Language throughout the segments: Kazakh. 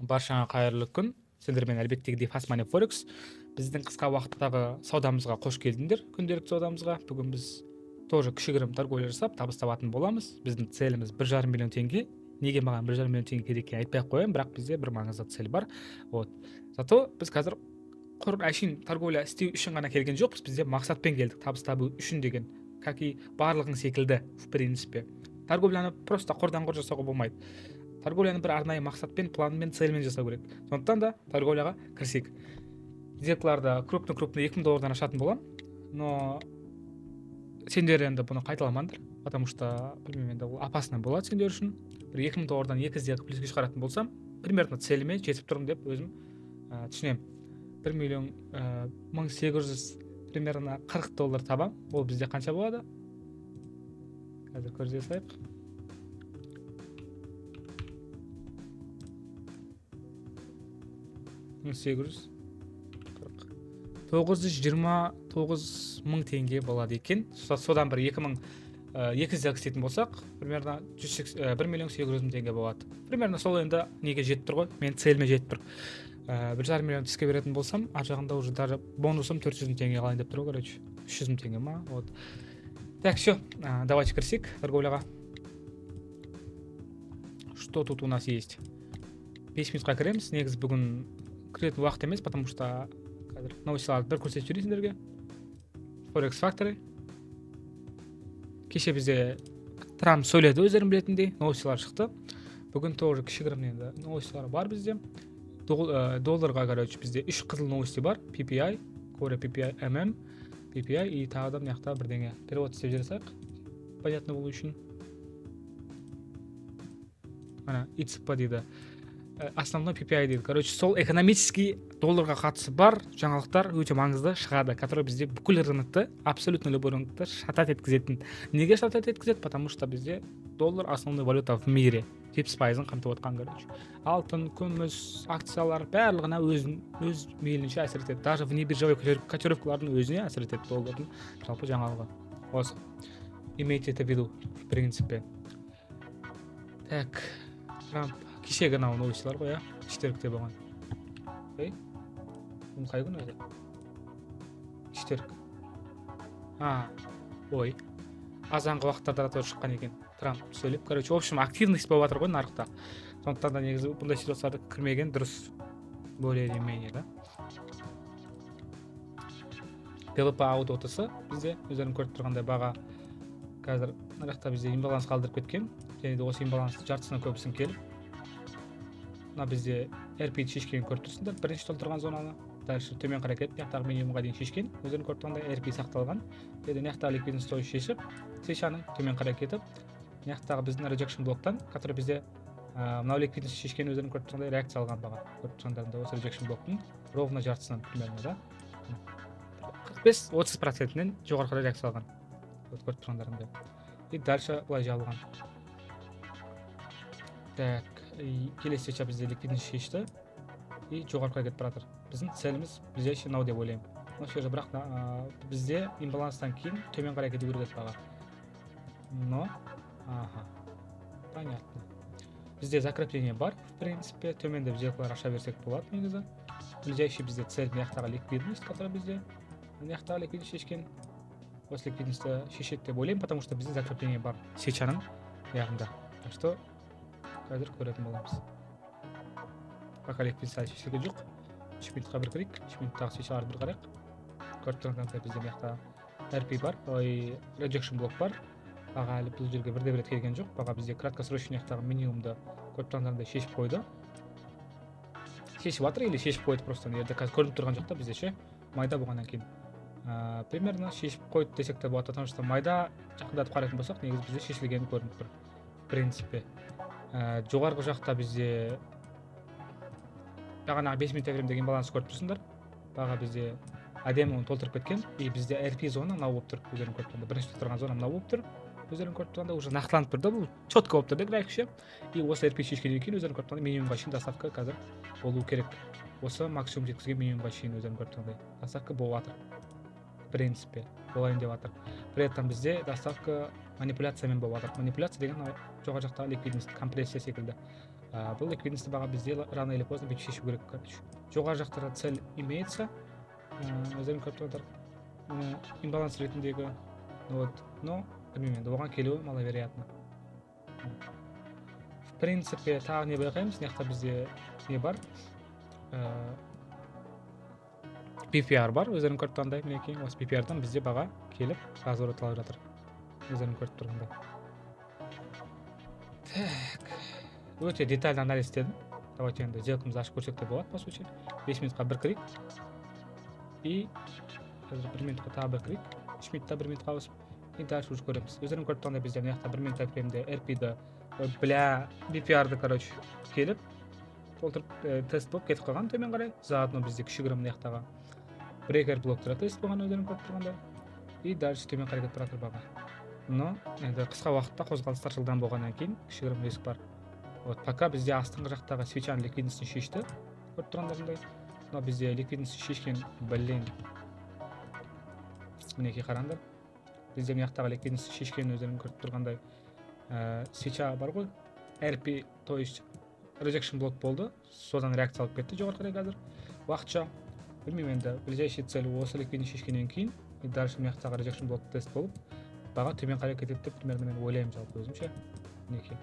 Баршаңа қайырлы күн. Сендермен әлбеттегідей Fast Money Forex. Біздің қысқа уақыттағы саудамызға қош келдіңдер, күнделікті саудамызға. Бүгін біз тоже кішігірім торговля жасап, табыс табатын боламыз. Біздің целіміз 1,5 миллион теңге. Неге маған 1,5 миллион теңге керек екенін айтпай ақ қояйын, бірақ бізде бір маңызды цель бар. Вот. Зато біз қазір құр әшейін торговля істеу үшін ғана келген жоқпыз, бізде мақсатпен келдік, табыс табу үшін деген, как и барлығың секілді, в принципе. Торговляны просто құрдан құр жасауға болмайды. Торговляны бір арнайы мақсатпен, планмен, цельмен жасау керек. Сондықтан да торговляға кірісейік. Сделкаларды крупный крупный 2000 доллардан ашатын боламын, но сендер енді бұны қайталамаңдар, потому что, білмеймін, енді ол опасно болады сендер үшін. Бір 2000 доллардан екі сделка плюске шығаратын болсам, примерно целіме жетіп тұрмын деп өзім түсінемін. 1 миллион 1800, примерно 40 доллар табамын. Ол бізде қанша болады, қазір көрсете салайық. 1840, 929 000 теңге болады екен. Содан бір 2000 екі сделка істейтін болсақ, примерно 1 миллион 800 мың теңге болады примерно. Сол енді неге жетіп тұр ғой, менің целіме жетіп тұр. 1,5 миллион түске беретін болсам, ар жағында уже даже бонусым 400 мың теңге қалайын деп тұр ғой, короче, 300 мың теңге ма. Вот так, все, давайте кірісейік торговляға. Что тут у нас есть? 5 минутқа кіреміз. Негізі бүгін кіретін уақыт емес, потому что қазір новостиларды бір көрсетіп жіберейін сендерге. Forex Factory. Кеше бізде Трамп сөйледі, өздерің білетіндей, новостилар шықты. Бүгін тоже кішігірім енді новостилар бар бізде. Долларға, короче, бізде үш қызыл новости бар: PPI, Core PPI, MM PPI и тағы да мына жақта бірдеңе. Перевод істеп жібере салайық, понятно болу үшін. Ана ИЦП дейді, основной PPI дейді. Короче, сол экономический долларға қатысы бар жаңалықтар өте маңызды шығады, который бізде бүкіл рынокты, абсолютно любой рынокты шатать еткізетін. Неге шатать еткізеді? Потому что бізде доллар основной валюта в мире, 70%-ын қамтып отқан. Короче, алтын, күміс, акциялар, барлығына өзін өз мейлінше әсер етеді. Даже внебиржевой котировкалардың өзіне әсер етеді доллардың жалпы жаңалығы. Осы имейте это в виду, в принципе. Так, Трамп кешегі анау новостилар ғой, иә, четвергте болған. Ей, бүгін қай күн өзі? Четверг. А, ой, азанғы уақыттарда тоже шыққан екен Трамп сөйлеп. Короче, в общем, активность болып жатыр ғой нарықта. Сондықтан да негізі бұндай ситуацияларда кірмеген дұрыс, более или менее, да. GBP AUD OTC бізде, өздерің көріп тұрғандай, баға қазір мына жақта бізде имбаланс қалдырып кеткен және де осы имбаланстың жартысынан көбісін келіп, мына бізде RP шешкенін көріп тұрсыңдар, бірінші толтырған зонаны. Дальше төмен қарай кетіп, мына жақтағы минимумға дейін шешкен, өздерің көріп тұрғандай, RP сақталған. Және мына жақтағы ликвидность тоже шешіп, свечаның төмен қарай кетіп, мына жақтағы біздің rejection блоктан, который бізде мынау ликвидность шешкен, өздерің көріп тұрғандай, реакция алған баға. Көріп тұрғандарыңдай, осы rejection блоктың ровно жартысынан, примерно, да, 45-30%-інен жоғары қарай реакция алған. Вот, көріп тұрғандарыңдай. И дальше былай жабылған. Так, и келесі свеча бізде ликвидность шешті и жоғары қарай кетіп бара жатыр. Біздің целіміз ближайший мынау деп ойлаймын, но все же, бірақ бізде имбаланстан кейін төмен қарай кету керек еді баға. Но ага, понятно, бізде закрепление бар. В принципе, төмендеп сделкалар аша берсек болады негізі. Ближайший бізде цель мына жақтағы ликвидность, который бізде мына жақтағы ликвидность шешкен, осы ликвидностьті шешеді деп ойлаймын, потому что бізде закрепление бар свечаның аяғында. Так что қазір көретін боламыз. Пока ликвидность әлі шешілген жоқ. 3 минутқа бір кірейік, 3 минуттағы свечаларды бір қарайық. Көріп тұрғандай, бізде мына жақта RP бар, ой, rejection блок бар. Баға әлі бұл жерге бірде бір рет келген жоқ. Баға бізде краткосрочный жақтағы минимумды, көріп тұрғандарыңдай, шешіп қойды, шешіп жатыр или шешіп қойды, просто мына жерде қазір көрініп тұрған жоқ та бізде ше, майда болғаннан кейін. Примерно шешіп қойды десек те болады, потому что майда жақындатып қарайтын болсақ, негізі бізде шешілгені көрініп тұр, в принципе. Жоғарғы жақта бізде бағанағы 5 минут таймфреймдегі имбаланс көріп тұрсыңдар. Баға бізде әдемі оны толтырып кеткен. И бізде RP зона мынау болып тұр, өздерің көріп тұрғандай. Бірінші тұрған зона мынау болып тұр, өздерің көріп тұрғандай. Уже нақтыланып тұр да, бұл четко болып тұр да график ше. И осы RP шешкеннен кейін, өздерің көріп тұрғандай, минимумға шейін доставка қазір болу керек. Осы максимум жеткізген минимумға шейін, өздерің көріп тұрғандай, доставка болып жатыр, в принципе, болайын деп жатыр. При этом бізде доставка манипуляциямен болып жатыр. Манипуляция деген мынау жоғары жақтағы ликвидность компрессия секілді. Бұл ликвидностьті баға бізде рано или поздно бүйтіп шешу керек, короче. Жоғары жақтарда цель имеется. Өздерің көріп тұрғандар, имбаланс ретіндегі. Вот, но білмеймін енді, оған келуі маловероятно. В принципе, тағы не байқаймыз? Мына жақта бізде не бар? BPR бар, өздерің көріп тұрғандай, мінекей, осы BPR-дан бізде баға келіп разворот алып жатыр. Өздерің көріп тұрғандай. Так, өте детальный анализ істедім. Давайте енді сделкамызды ашып көрсек те болады, по сути. 5 минутқа бір кірейік. И қазір 1 минутқа тағы бір кірейік. 3 минутта 1 минутқа ауысып, и дальше уже көреміз. Өздерің көріп тұрғандай, бізде мына жақта 1 минут таймфреймде RP-ді, бля, BPR-ді, короче, келіп толтырып, тест болып кетіп қалған төмен қарай. Заодно бізде кішігірім мына жақтағы брейкер блоктар тест болған, өздерің көріп тұрғандай. И дальше төмен қарай кетіп бара жатыр баға. Но енді қысқа уақытта қозғалыстар жылдам болғаннан кейін кішігірім риск бар. Вот пока бізде астыңғы жақтағы свечаның ликвидностін шешті, көріп тұрғандарыңдай. Мына бізде ликвидностін шешкен, блин. Мінекей қараңдар. Бізде мына жақтағы ликвидностін шешкен, өздерің көріп тұрғандай, свеча бар ғой, RP, то есть rejection блок болды, содан реакция алып кетті жоғары қарай қазір уақытша. Білмеймін енді, ближайший цель осы ликвидность шешкеннен кейін и дальше мына жақтағы rejection блок тест болып баға төмен қарай кетеді деп примерно мен ойлаймын жалпы өзімше. Мінекей.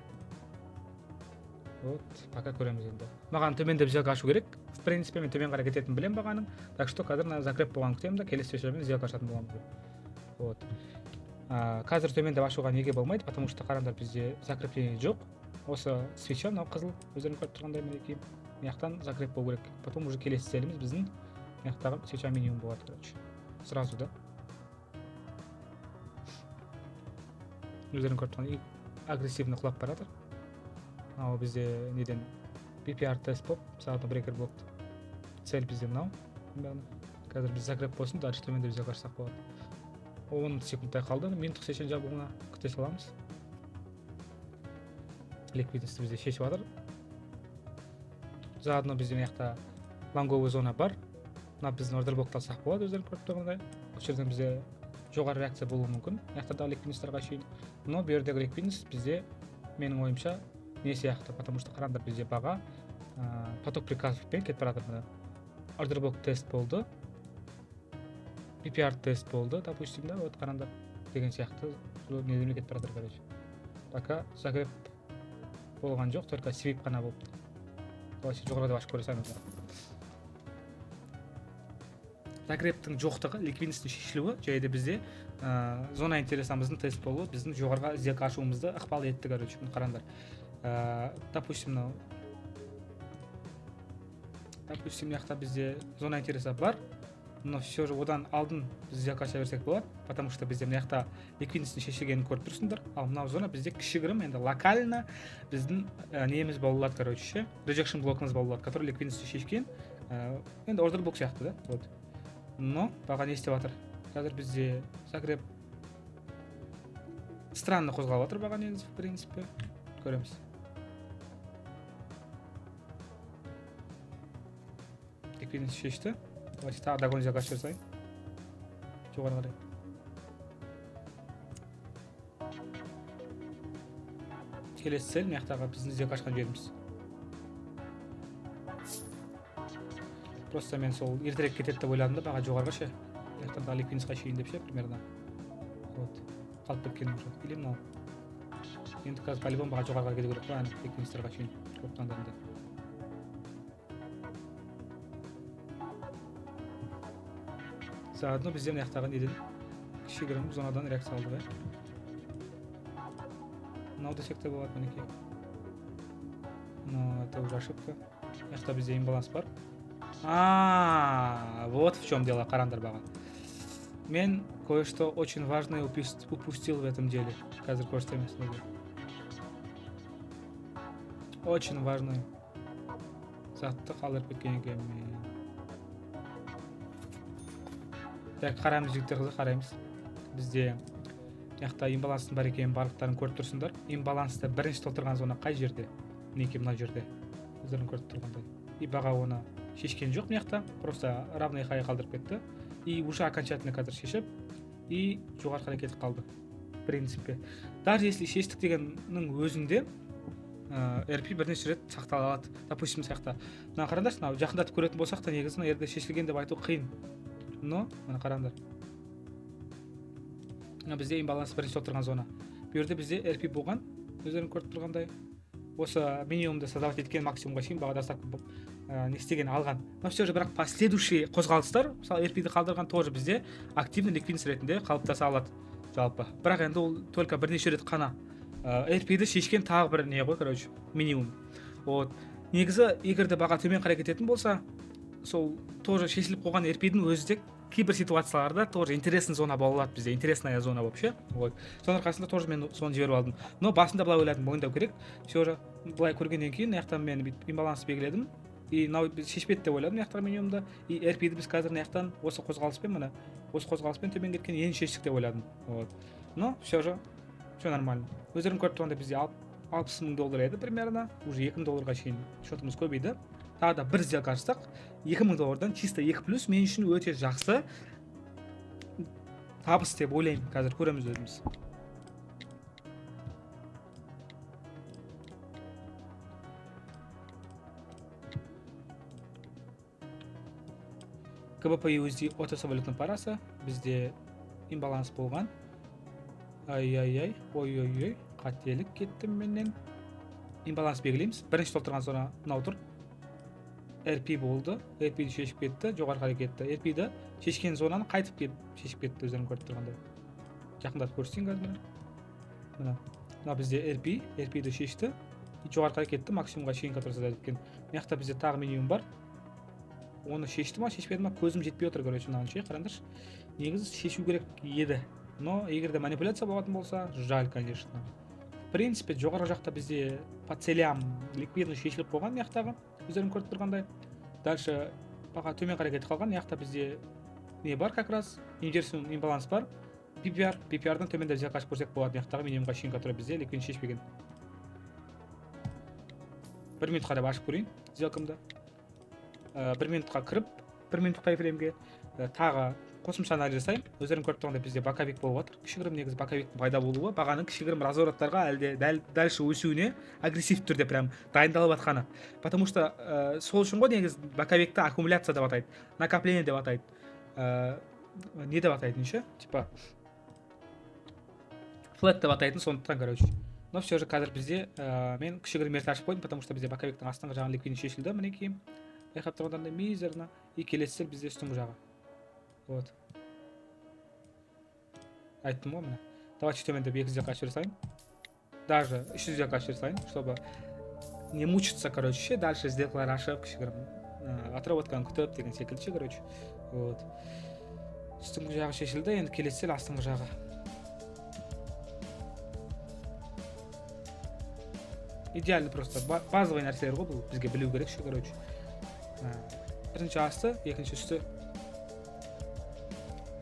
Вот, пока көреміз енді. Маған төмендеп сделка ашу керек. В принципе, мен төмен қарай кететінін білемін бағаның. Так что қазір мына закреп болғанын күтемін да, келесі свечамен сделка ашатын боламын. Вот. Қазір төмендеп ашуға неге болмайды? Потому что қараңдар, бізде закрепление жоқ. Осы свеча мынау қызыл, өздерің көріп тұрғандай, мінекей. Мына жақтан закреп болу керек. Потом уже келесі целіміз біздің мына жақтағы свеча минимум болады, короче. Сразу, да? Өздерің көріп тұрған, агрессивно құлап бара жатыр. Мынау бізде неден BPR тест болып, заодно брейкер блок. Цель бізде мынау. Қазір біз закреп болсын, дальше төмендеп сделка ашсақ болады. 10 секундтай қалды. Минуттық свечаны жабуына күте саламыз. Ликвидностьті бізде шешіп жатыр. Заодно бізде мына жақта лонговый зона бар. Мына біздің ордер блокты алсақ болады, өздерің көріп тұрғандай. Осы жерден бізде жоғары реакция болуы мүмкін. Мына жақтардағы ликвидностьтарға шейін. Но бұл жердегі ликвидность бізде, менің ойымша, не сияқты, потому что қараңдар, бізде баға поток приказовпен кетіп бара жатыр. Мына ордер блок тест болды, BPR тест болды, допустим, да, вот қараңдар деген сияқты неден кетіп бара жатыр, короче. Пока закреп болған жоқ, только свип қана болыпты. Давайте жоғарыда деп ашып көре салыңыз. Закрептің жоқтығы, ликвидностьтің шешілуі және де бізде зона интересамыздың тест болуы біздің жоғарыға сделка ашуымызды ықпал етті, короче. Міне қараңдар. Допустим, мынау, допустим, мына жақта бізде зона интереса бар, но все же одан алдын біз сделка аша берсек болады, потому что бізде мына жақта ликвидностьтің шешілгенін көріп тұрсыңдар. Ал мынау зона бізде кішігірім енді локально біздің неміз бола алады, короче, ше, rejection блокымыз бола алады, который ликвидностьті шешкен, енді ордер блок сияқты, да, вот. Но баға не істеп жатыр? Қазір бізде закреп странно қозғалып жатыр баға негізі, в принципе. Көреміз. Ликвидность шешті. Давайте тағы догон сделка ашып жасайын. Жоғары қарай. Келесі цель мына жақтағы біздің сделка ашқан жеріміз. Просто мен сол ертерек кетеді деп ойладым да, баға жоғарыға ше. Мына жақтардағы ликвидностьқа шейін деп ше, примерно. Вот. Қалып кеткен уже. Или мынау. Енді қазір по-любому баға жоғарыға кету керек қой, ана ликвидностьтарға шейін. Көріп тұрғандарыңдай. Заодно бізде мына жақтағы неден кішігірім зонадан реакция алдық, иә. Мынау десек те болады, мінекей. Но это уже ошибка. Мына жақта бізде имбаланс бар. А, вот в чем дело, қараңдар баға. Мен кое-что очень важное упустил в этом деле. Қазір көрсетемін сіздерге. Очень важный затты қалдырып кеткен екенмін. Так, қараймыз, жігіттер, қыздар, қараймыз. Бізде мына жақта имбаланстың бар екенін барлықтарың көріп тұрсыңдар. Имбалансты бірінші толтырған зона қай жерде? Мінекей мына жерде. Өздерің көріп тұрғандай. И баға оны шешкен жоқ мына жақта, просто равный хай қалдырып кетті. И уже окончательно қазір шешіп, и жоғары қарай кетіп қалды. В принципе, даже если шештік дегеннің өзінде RP бірнеше рет сақтала алады. Допустим, сияқты мына қараңдаршы, мынау жақындатып көретін болсақ та, негізі мына жерде шешілген деп айту қиын. Но мына қараңдар, мына бізде имбаланс бірінші отырған зона. Бұл жерде бізде RP болған, өздерің көріп тұрғандай. Осы минимумды создавать еткен, максимумға шейін баға доставка не істеген, алған. Но все же бірақ последующий қозғалыстар, мысалы, RP-ді қалдырған, тоже бізде активный ликвидность ретінде қалыптаса алады жалпы. Бірақ енді ол только бірнеше рет қана RP-ді шешкен тағы бір не ғой, короче, минимум. Вот негізі егер де баға төмен қарай кететін болса, сол тоже шешіліп қойған RP-дің өзі де кейбір ситуацияларда тоже интересный зона бола алады бізде, интересная зона вообще. Вот соның арқасында тоже мен соны жіберіп алдым. Но басында былай ойладым, мойындау керек. Все же былай көргеннен кейін мына жақтан мен бүйтіп имбаланс белгіледім и мынау біз шешпеді деп ойладым мына жақтағы минимумды. И RP-ді біз қазір мына жақтан осы қозғалыспен, міне, осы қозғалыспен төмен кеткен, енді шештік деп ойладым. Вот, но все же все нормально. Өздерің көріп тұрғандай, бізде 60 000 доллар еді примерно, уже 2000 долларға шейін счетымыз көбейді. Тағы да бір сделка ашсақ, 2000 доллардан чисто екі плюс, мен үшін өте жақсы табыс деп ойлаймын. Қазір көреміз өзіміз. GBP USD OTC валютный парасы, бізде имбаланс болған. Ай, ай, ай, ой, ой, ой, қателік кетті менен. Имбаланс белгілейміз. Бірінші толтырған зона мынау тұр. RP болды, RP-ді шешіп кетті, жоғары қарай кетті. RP-ді шешкен зонаны қайтып келіп шешіп кетті, өздерің көріп тұрғандай. Жақындатып көрсетейін қазір, міне. Мына мына бізде RP, RP-ді шешті и жоғары қарай кетті, максимумға шейін, который создать еткен. Мына жақта бізде тағы минимум бар. Оны шешті ма, шешпеді ма, көзім жетпей отыр, короче, мынаны ше, қараңдаршы. Негізі шешу керек еді, но егер де манипуляция болатын болса, жаль, конечно. В принципе, жоғарғы жақта бізде по целям ликвидность шешіліп қойған мына жақтағы, өздерің көріп тұрғандай. Дальше баға төмен қарай кетіп қалған. Мына жақта бізде не бар? Как раз инверсион имбаланс бар, BPR. BPR-дан төмендеп сделка ашып көрсек болады мына жақтағы минимумға шейін, который бізде ликвидность шешпеген. Бір минутқа деп ашып көрейін сделкамды. Бір минутқа кіріп, бір минуттық таймфреймге тағы қосымша анализ жасаймын. Өздерің көріп тұрғандай, бізде боковик болып жатыр кішігірім. Негізі боковиктің пайда болуы бағаның кішігірім развороттарға әлде дәл дальше өсуіне агрессивті түрде прям дайындалып жатқаны, потому что сол үшін ғой негізі боковикті аккумуляция деп атайды, накопление деп атайды, не деп атайтын ше, типа флет деп атайтын, сондықтан, короче. Но все же қазір бізде мен кішігірім ерте ашып қойдым, потому что бізде боковиктің астыңғы жағын ликвидность шешілді, мінекей, байқап тұрғандай, мизерно. И келесі бізде үстіңгі жағы. Вот айттым ғой, міне. Давайте төмендеп екі сделка ашып салайын, даже үш сделка ашып салайын, чтобы не мучиться, короче, ше, дальше сделкалар ашып, кішігірім отработканы күтіп деген секілді ше, короче. Вот үстіңгі жағы шешілді, енді келесі цель астыңғы жағы. Идеально просто, базовый нәрселер ғой бұл, бізге білу керек ше, короче. Бірінші асты, екінші үсті.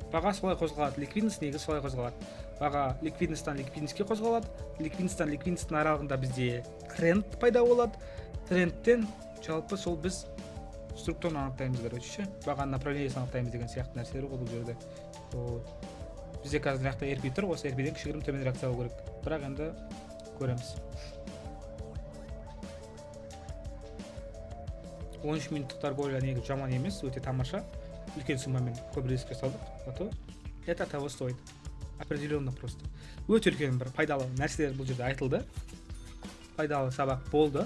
Баға солай қозғалады, ликвидность негізі солай қозғалады. Баға ликвидностьтан ликвидностьке қозғалады, ликвидностьтан ликвидностьтың аралығында бізде тренд пайда болады. Трендтен жалпы сол біз структураны анықтаймыз, короче, ше, бағаның направлениесін анықтаймыз деген сияқты нәрселер ғой бұл жерде. Вот бізде қазір мына жақта RP тұр, осы RP-ден кішігірім төмен реакция алу керек, бірақ енді көреміз. 13 минуттық торговля негізі жаман емес, өте тамаша. Үлкен суммамен көп риск жасадық, зато это того стоит определенно. Просто өте үлкен бір пайдалы нәрселер бұл жерде айтылды, пайдалы сабақ болды,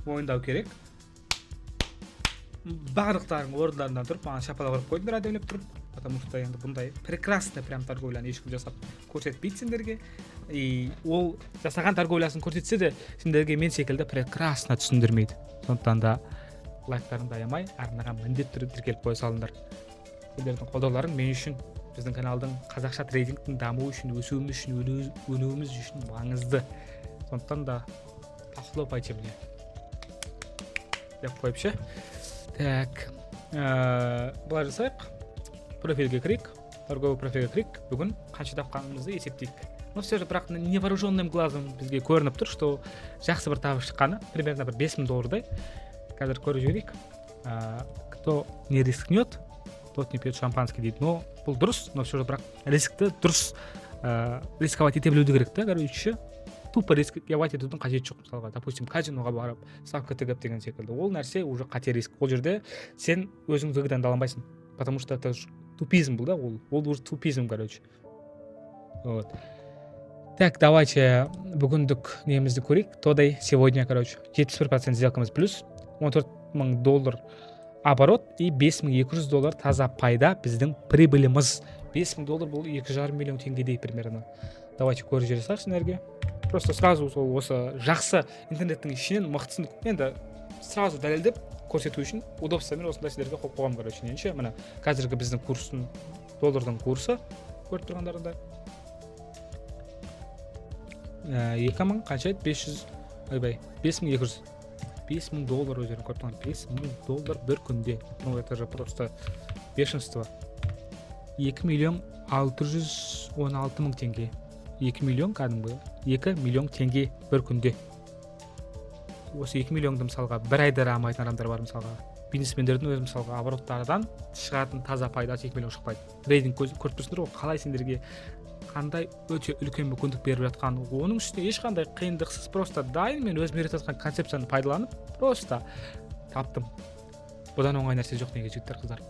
мойындау керек. Барлықтарың орындарынан тұрып маған шапалақ ұрып қойдыңдар әдемілеп тұрып, потому что енді бұндай прекрасный прям торговляны ешкім жасап көрсетпейді сендерге. И ол жасаған торговлясын көрсетсе де, сендерге мен секілді прекрасно түсіндірмейді. Сондықтан да лайктарыңды аямай, арнаға міндетті түрде тіркеліп қоя салыңдар. Сендердің қолдауларың мен үшін, біздің каналдың, қазақша трейдингтің дамуы үшін, өсуіміз үшін, өнуіміз үшін маңызды. Сондықтан да похлопайте мне деп қойып ше. Так, былай жасайық: профильге кірейік, торговый профильге кірейік, бүгін қанша тапқанымызды есептейік. Но все же бірақ невооруженным глазом бізге көрініп тұр, что жақсы бір табыс шыққаны, примерно бір 5000 доллардай. Қазір көріп жіберейік. Кто не рискнет, тот не пьет шампанский дейді. Но бұл дұрыс, но все же бірақ рискті дұрыс рисковать ете білуді керек та, короче. Тупо рисковать етудің қажеті жоқ. Мысалға, допустим, казиноға барып ставка тігіп деген секілді, ол нәрсе уже қате риск. Ол жерде сен өзің выгодаңды ала алмайсың, потому что это тупизм бұл да, ол уже тупизм, короче. Вот так, давайте бүгіндік немізді көрейік. Today, сегодня, короче, 71% сделкамыз плюс, 14 000 доллар оборот и 5200 доллар таза пайда, біздің прибыліміз. 5000 доллар, бұл 2,5 миллион теңгедей примерно. Давайте көріп жібере салайық сендерге. Просто сразу сол осы жақсы интернеттің ішінен мықтысын енді сразу дәлелдеп көрсету үшін удобствомен осындай сіздерге қойып қойғанмын, короче. Неше, міне, қазіргі біздің курстың, доллардың курсы, көріп тұрғандарыңдай, 2000 қанша еді, 500, ойбай, 5200, 5000 доллар. Өздерің көріп тұрған 5000 доллар бір күнде, ну это же просто бешенство. 2 616 000 теңге, 2 миллион, кәдімгі 2 миллион теңге бір күнде. Осы 2 миллионды, мысалға, бір айда алмайтын адамдар бар. Мысалға, бизнесмендердің өзі, мысалға, обороттардан шығатын таза пайдасы 2 миллион шықпайды. Трейдинг, көріп тұрсыңдар ғой, қалай сендерге қандай өте үлкен мүмкіндік беріп жатқан. Оның үстіне ешқандай қиындықсыз, просто дайын мен өзім үйретіп жатқан концепцияны пайдаланып, просто таптым. Бұдан оңай нәрсе жоқ неге, жігіттер, қыздар.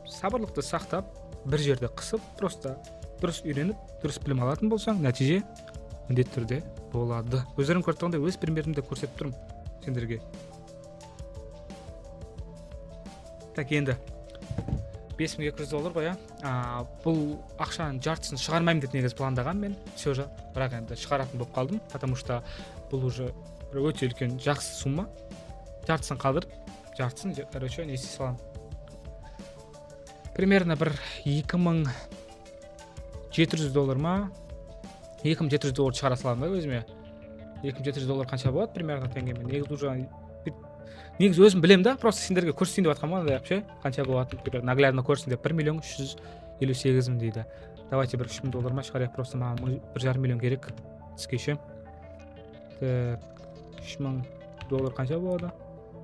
Сабырлықты сақтап, бір жерде қысып, просто дұрыс үйреніп, дұрыс білім алатын болсаң, нәтиже міндетті түрде болады. Өздерің көріп тұрғандай, өз примерімді көрсетіп тұрмын сендерге. Так, енді 5200 доллар ғой, иә. Бұл ақшаның жартысын шығармаймын деп негізі пландағанмын мен все же, бірақ енді шығаратын болып қалдым, потому что бұл уже бір өте үлкен жақсы сумма. Жартысын қалдырып, жартысын, короче, не істей саламын, примерно бір 2700 доллар ма, 2700 доллар шығара саламын да өзіме. 2700 доллар қанша болады примерно теңгемен? Негізі уже негізі өзім білемін да, просто сендерге көрсетейін деп жатқанмын ғой андай қылып ше, қанша болатынын примерно наглядно көрсін деп. 1 358 000 дейді. Давайте бір 3000 доллар ма шығарайық, просто маған 1,5 миллион керек түске ше. Так, 3000 доллар қанша болады?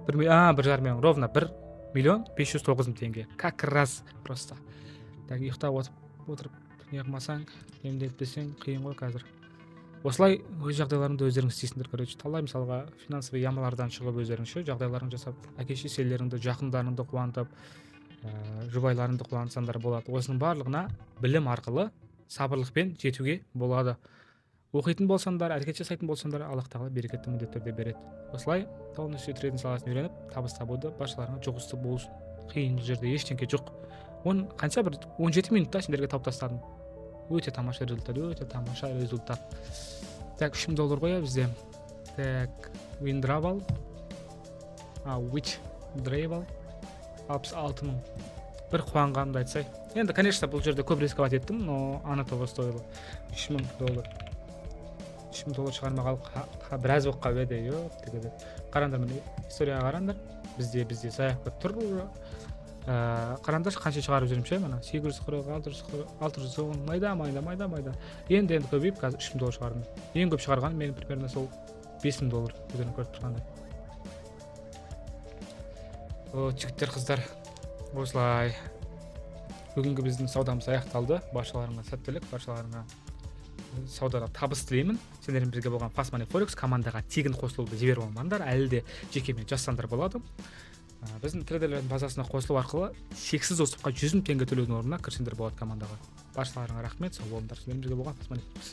1,5 миллион, ровно 1 509 000 теңге как раз. Просто так ұйықтап отырып не қылмасаң, емдетпесең, қиын ғой. Қазір осылай өз жағдайларыңды өздерің істейсіңдер, короче. Талай, мысалға, финансовый ямалардан шығып, өздерің ше жағдайларың жасап, әке шешелеріңді, жақындарыңды қуантып, жұбайларыңды қуантсаңдар болады. Осының барлығына білім арқылы, сабырлықпен жетуге болады. Оқитын болсаңдар, әрекет жасайтын болсаңдар, Аллах Тағала берекетті міндетті түрде береді. Осылай полностью трейдинг саласын үйреніп, табыс табуды баршаларыңа жұғысты болсын. Қиын бұл жерде ештеңке жоқ. Он қанша, бір 17 минутта сендерге тауып тастадым. Өте тамаша результат, өте тамаша результат. Так, 3000 доллар ғой, иә, бізде. Так, withdrawal, withdrawal 66 000. Бір қуанғанымды айтсай енді. Конечно, бұл жерде көп рисковать еттім, но оно того стоило. 3000 доллар, 3000 доллар шығармағалы біраз болып қалып еді. Еп, қараңдар, міне, историяға қараңдар. Бізде заявка тұр уже. Қараңдаршы, қанша шығарып жүрмін ше. Мына 840, 640, 610, майда майда майда майда, енді енді көбейіп, қазір 3000 доллар шығардым. Ең көп шығарғаным менің примерно сол 5000 доллар, өздерің көріп тұрғандай. Вот, жігіттер, қыздар, осылай бүгінгі біздің саудамыз аяқталды. Баршаларыңа сәттілік, баршаларыңа саудада табыс тілеймін. Сендермен бірге болған Fast Money Forex. Командаға тегін қосылуды жіберіп алмаңдар, әлі де жекеме жазсаңдар болады. Біздің трейдерлердің базасына қосылу арқылы шексіз доступқа 100 000 теңге төлеудің орнына кірсеңдер болады командаға. Баршаларыңа рахмет, сау болыңдар. Сендермен бірге болған Fast Money Forex.